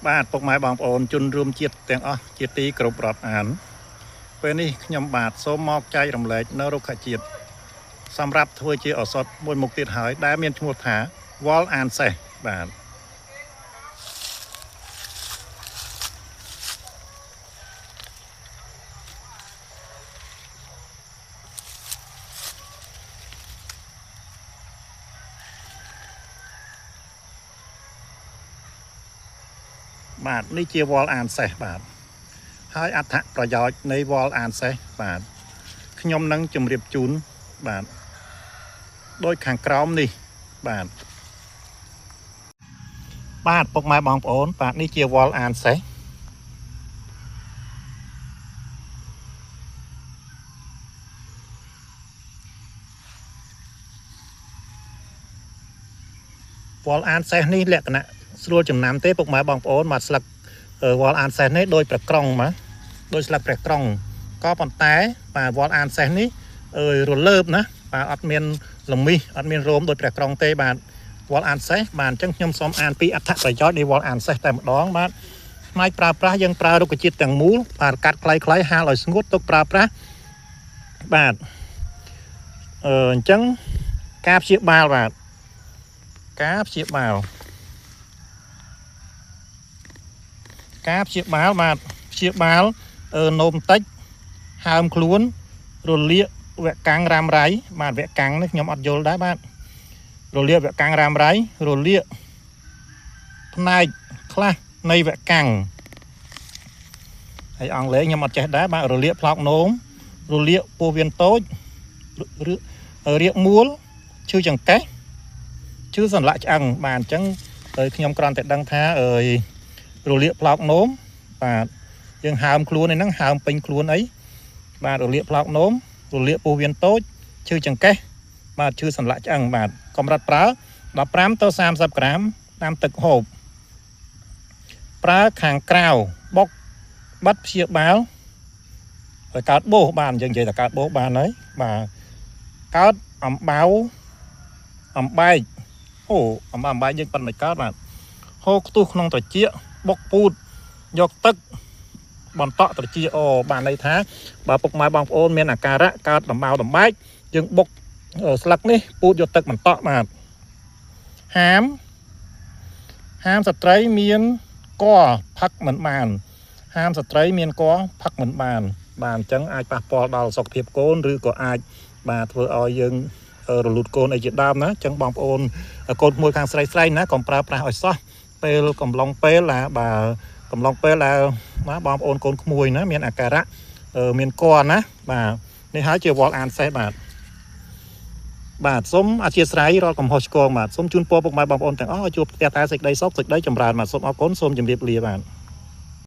បាទពុកម៉ែបងប្អូនជនរួមជាតិទាំងអស់ជាទីគោរពរាប់អានពេលនេះខ្ញុំបាទសូមមកចែករំលែកនៅរុក្ខជាតិសម្រាប់ធ្វើជាឱសថមួយមុខទៀតហើយដែលមានឈ្មោះថាវ៉លអានសេះបាទបាទនេះជាវ៉លអានសេះបាទហើយអត្ថប្រយោជន៍នៃវ៉លអានសេះបាទខ្ញុំនឹងជម្រាបជូនបាទដោយខាងក្រោមនេះបាទបាទពុកម៉ែបងប្អូនបាទនេះជាវ៉លអានសេះវ៉លអានសេះនេះលក្ខណៈស្រួលចំណាំទេពុកម៉ែបងប្អូនបាទស្លឹកវ៉លអានសេះនេះដោយប្រក្រង់បាទដោយស្លឹកព្រះក្រង់ក៏ប៉ុន្តែបាទវ៉លអានសេះនេះរលើបណាបាទអត់មានលមីសអត់មានរោមដោយព្រះក្រង់ទេបាទវ៉លអានសេះបាទអញ្ចឹងខ្ញុំសូមអានពីអត្ថប្រយោជន៍នៃវ៉លអានសេះតែម្ដងបាទផ្នែកប្រើប្រាស់យើងប្រើរុក្ខជាតិទាំងមូលបាទកាត់ខ្លីៗហាលឲ្យស្ងួតទុកប្រើប្រាស់បាទអញ្ចឹងការព្យាបាលបាទការព្យាបាលការព្យាបាលបាទព្យាបាលនោមតិចហើមខ្លួនរលាកវកាំងរ៉ាំរ៉ៃបាទវកាំងនេះខ្ញុំអត់យល់ដែរបាទរលាកវកាំងរ៉ាំរ៉ៃរលាកផ្នែកខ្លះនៃវកាំងហើយអង់គ្លេសខ្ញុំអត់ចេះដែរបាទរលាកផ្លោកនោមរលាកពោះវៀនតូចរាកមួលឈឺចង្កេះឈឺសន្លាក់ឆ្អឹងបាទអញ្ចឹងខ្ញុំគ្រាន់តែដឹងថាអើយរលាកផ្លោកនោមបាទយើងហើមខ្លួនឯហ្នឹងហើមពេញខ្លួនអីបាទរលាកផ្លោកនោមរលាកពោះវៀនតូចឈឺចង្កេះបាទឈឺសន្លាក់ឆ្អឹងបាទកម្រិតប្រើ15ទៅ30ក្រាមតាមទឹកហូបប្រើខាងក្រៅបុកបិទព្យាបាលឲ្យកើតបោសបាទយើងនិយាយថាកើតបោសបានហើយបាទកើតអំបៅអំបែកអូអំបៅអំបែកយើងប៉ិនមិនកើតបាទហូរខ្ទុះក្នុងត្រចៀកបុកពូតយកទឹកបន្តក់ត្រចៀកអូបានន័យថាបើពុកម៉ែបងប្អូនមានអាការៈកើតដំបៅដំបែកយើងបុកស្លឹកនេះពូតយកទឹកបន្តក់បាទហាមស្ត្រីមានកផឹកមិនបានហាមស្ត្រីមានកផឹកមិនបានបាទអញ្ចឹងអាចប៉ះពាល់ដល់សុខភាពកូនឬក៏អាចបាទធ្វើឲ្យយើងរលូតកូនអីជាដើមណាអញ្ចឹងបងប្អូនកូនមួយខាងស្រីៗណាកុំប្រើប្រាស់ឲ្យសោះពេលកំឡុងពេលណាបាទកំឡុងពេលដែលណាបងប្អូនកូនក្មួយណាមានអាការៈមានកណាបាទនេះហើយជាវ៉លអានសេះបាទបាទសូមអធិស្ឋានរាល់កំហុសឆ្គងបាទសូមជូនពរពុកម៉ែបងប្អូនទាំងអស់ឲ្យជួបផ្ទះតែសេចក្តីសុខសេចក្តីចម្រើនបាទសូមអរគុណសូមជម្រាបលាបាទ